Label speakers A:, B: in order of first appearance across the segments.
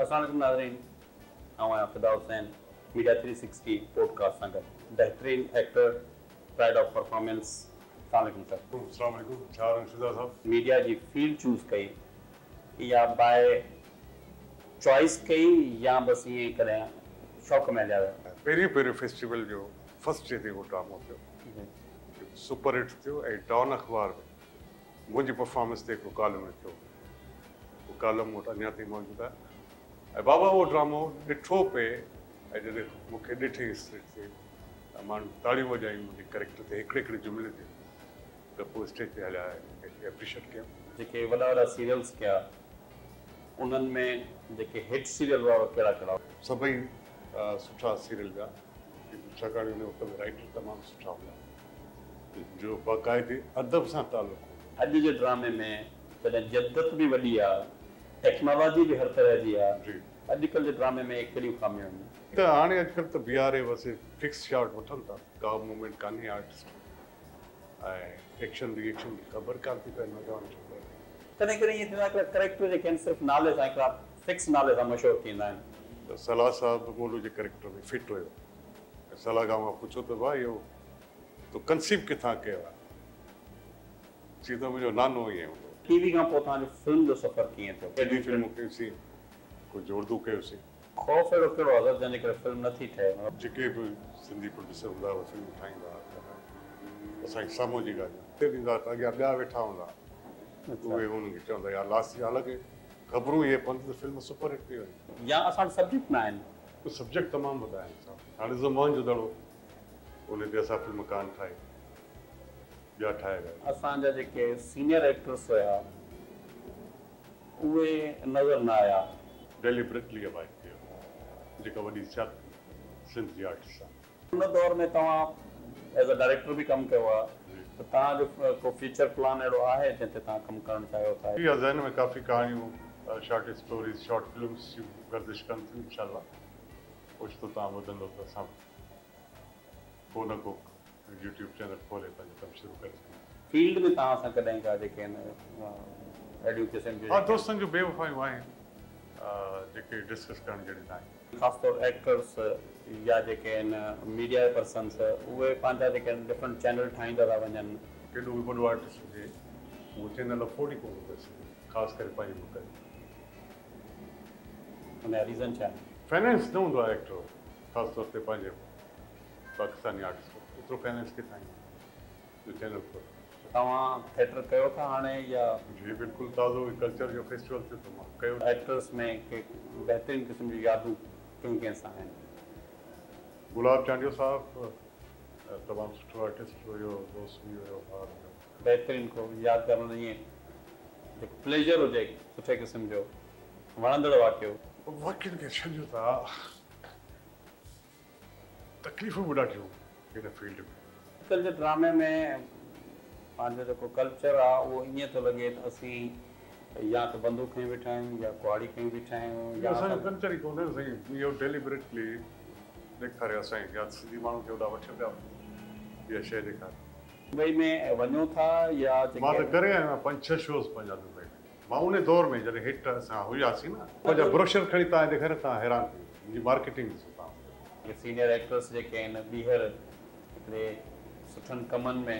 A: السلام عليڪم ناظرين، آئون آهيان فدا حسين، ميڊيا 360 پوڊڪاسٽ سان گڏ بهترين ايڪٽر، پرائيڊ آف پرفارمنس. السلام عليڪم سر.
B: السلام عليڪم، ڇا حال آهن فدا صاحب؟
A: ميڊيا جي فيلڊ چوز ڪئي يا باء چوائس ڪئي يا بس ائين ئي ڪڏهن شوق ۾ هليا ويا؟
B: پهريون پهريون فيسٽيول جو فرسٽ ڊي تي اهو ڊرامو ٿيو، سپر هٽ ٿيو ۽ ڊان اخبار ۾ منهنجي پرفارمنس تي هڪڙو ڪالم لکيو، اهو ڪالم مون وٽ اڃا تائين موجود آهي. ۽ بابا اهو ڊرامو ڏٺو پئي ۽ جڏهن مون کي ڏٺئي اسٽيج تي ته ماڻهن تاڙيون وڄايون منهنجي ڪريڪٽر تي هڪڙي هڪڙي جملي تي، ته پوء اسٽيج تي هليا آيا ۽ اپريشيٽ ڪيم.
A: جيڪي وڏا وڏا سيريلز ڪيا انهن ۾ جيڪي هٽ سيريل هئا اهي ڪهڙا ڪهڙا هئا؟
B: سڀئي سٺا سيريل هيا، ڇاڪاڻ ان وقت ۾ رائيٽر تمام سٺا هوندا جو باقاعدي ادب سان تعلق هوندو.
A: اڄ جي ڊرامي ۾ جڏهن جدت به وڏي آ، ٽيڪنالاجي به هر طرح جي آ، اڄڪلهه جي ڊرامي ۾ ڪهڙيون خاميون آهن؟
B: ته هاڻي اڄڪلهه ته بيهاري بس فڪس شاٽ وٺن ٿا، ڪا موومينٽ ڪانهي آرٽسٽ ۾ ۽ ايڪشن ري ايڪشن جي خبر ڪانه ٿي پئي نوجوان ڇوڪرن کي.
A: ڪڏهن ڪڏهن ائين ٿيندو آهي هڪڙا ڪريڪٽر جيڪي آهن صرف نالي سان هڪڙا فڪس نالي سان مشهور ٿيندا آهن.
B: ته صلاح صاحب به گولو جي ڪريڪٽر ۾ فٽ هيو ۽ صلاح کان مان پڇيو ته ڀاء اهو تو ڪنسيو ڪٿان ڪيو آهي؟ چي ته منهنجو نانو ائين هوندو هو.
A: ٽي وي کان پوء توهان جو فلم جو سفر ڪيئن ٿيو؟
B: سنڌي فلمون ڪيوسين، ڪجهه اردو ڪيوسين.
A: خوف اهڙو ڪهڙو آهي سر جنهن جي ڪري فلم نه ٿي ٺهي؟
B: جيڪي به سنڌي پروڊيوسر هوندا هئا فلمون ٺاهيندا هئا ته اسان کي سامهون جي ڳالهيون اتي ڏيندا هئا ته اڳيان ٻيا ويٺا هوندا اهي انهن کي چوندا يار لاسٽ جي حالانڪه خبرون اهي پون ته فلم سپر هٽ پئي وڃي.
A: يا اسان وٽ سبجيڪٽ نه آهن.
B: سبجيڪٽ تمام وڏا آهن صاحب. هاڻي ڏسو موهن جو دڙو ان تي اسان فلم ڪانه ٺاهي، ٻيا ٺاهي ويا.
A: اسان جا جيڪي سينيئر ايڪٽرس هيا اهي نظر نه آيا.
B: ڊيليبريٽلي اوائڊ ڪيو جيڪا وڏي زيادتي سنڌ جي آرٽسٽ سان.
A: ان دور ۾ توهان ايز ا ڊائريڪٽر به ڪم ڪيو آهي ته توهان جو ڪو فيوچر پلان اهڙو آهي جنهن تي توهان ڪم ڪرڻ چاهيو ٿا؟
B: جي ها ذهن ۾ ڪافي ڪهاڻيون شارٽ اسٽوريز شارٽ فلمز جون گردش ڪن ٿيون انشاء الله اوچتو توهان ٻڌندو ته اسان ڪو نه ڪو يوٽيوب چينل کولي پنهنجو ڪم شروع ڪري ڇڏينداسين.
A: فيلڊ ۾ توهان سان ڪڏهن ڪا جيڪي آهن اهڙيون قسم جون.
B: ها دوستن جون بي وفايون آهن جيڪي ڊسڪس ڪرڻ جهڙيون ناهن.
A: خاص طور ايڪٽرس يا جيڪي آهن ميڊيا پرسنس اهي پنهنجا جيڪي آهن ڊفرنٽ چينل ٺاهيندا ٿا وڃن.
B: ڪيڏو به وڏو آرٽسٽ هجي اهو چينل افورڊ ئي ڪونه ٿو ڪري سگهي خاص ڪري پنهنجي ملڪ جي.
A: ان جا ريزن ڇا آهن؟
B: فنانس نه هوندو آهي ايڪٽر وٽ خاص طور تي پنهنجي پاڪستاني آرٽسٽ وٽ ايترو فنانس ڪٿان ايندو جو چينل کولي.
A: توهان ٿيٽر ڪيو ٿا هاڻي يا؟
B: جي بلڪل تازو ئي ڪلچر جو فيسٽيول ٿيو ته مان ڪيو.
A: ايڪٽرس ۾ ڪي بهترين قسم جون يادون ڪنهن ڪنهن سان آهن؟
B: گلاب چانڊيو صاحب تمام سٺو آرٽسٽ هيو دوست به هيو ڀاء به هيو.
A: بهترين ڪو يادگار معنيٰ ائين جيڪو پليجر هجي سٺي قسم جو وڻندڙ واقعو.
B: واقعن کي ڇڏيو ته تڪليفون به ڏاڍيون هن فيلڊ ۾.
A: اڄڪلهه جي ڊرامي ۾ پنهنجو جيڪو ڪلچر آ اهو ائين ٿو لڳي ته اسين يا ته بندوق کنيون بيٺا آهيون يا ڪهاڙي کنيون بيٺا آهيون يا
B: اسان جو ڪلچر ئي ڪونهي نه سائين اهو ڊيليبريٽلي ڏيکاريو اسان يا سنڌي ماڻهن کي هوڏانهن وٺيو پيا وڃن اها شيء ڏيکاري.
A: دبئي ۾ وڃو ٿا يا جيڪي.
B: مان ته ڪري آيو آهيان پنج ڇهه شوز پنهنجا دبئي ۾. مان انهي دور ۾ جڏهن هٽ اسان هياسين نه. پنهنجا بروشر کڻي توهان کي ڏيکاريان توهان حيران ٿي ويندو منهنجي مارڪيٽنگ ڏسو توهان.
A: سينيئر ايڪٽرس جيڪي آهن ٻيهر هڪڙي سٺن ڪمن ۾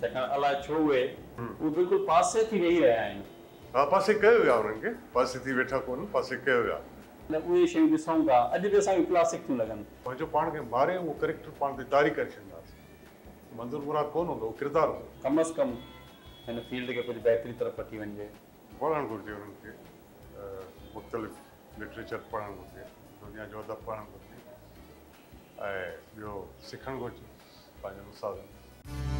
A: ڇاڪاڻ الاء ڇو اهي اهي بلڪل پاسي ٿي ويهي رهيا آهن.
B: ها پاسي ڪيو ويا انهن کي پاسي ٿي ويٺا ڪونهن پاسي ڪيو ويا.
A: نه اهي شيون ڏسون ٿا اڄ به اسان کي ڪلاسڪ ٿيون لڳن.
B: پنهنجو پاڻ کي ماري اهو ڪريڪٽر پاڻ تي طاري ڪري ڇڏيندا هئاسين. منظور مراد ڪونه هوندو اهو ڪردار هوندو.
A: ڪم از ڪم هن فيلڊ کي ڪجهه بهتري طرف وٺي وڃجي.
B: پڙهڻ گهرجي انهن کي مختلف لٽريچر پڙهڻ گهرجي دنيا جو ادب پڙهڻ گهرجي ۽ ٻيو سکڻ گهرجي پنهنجن استادن.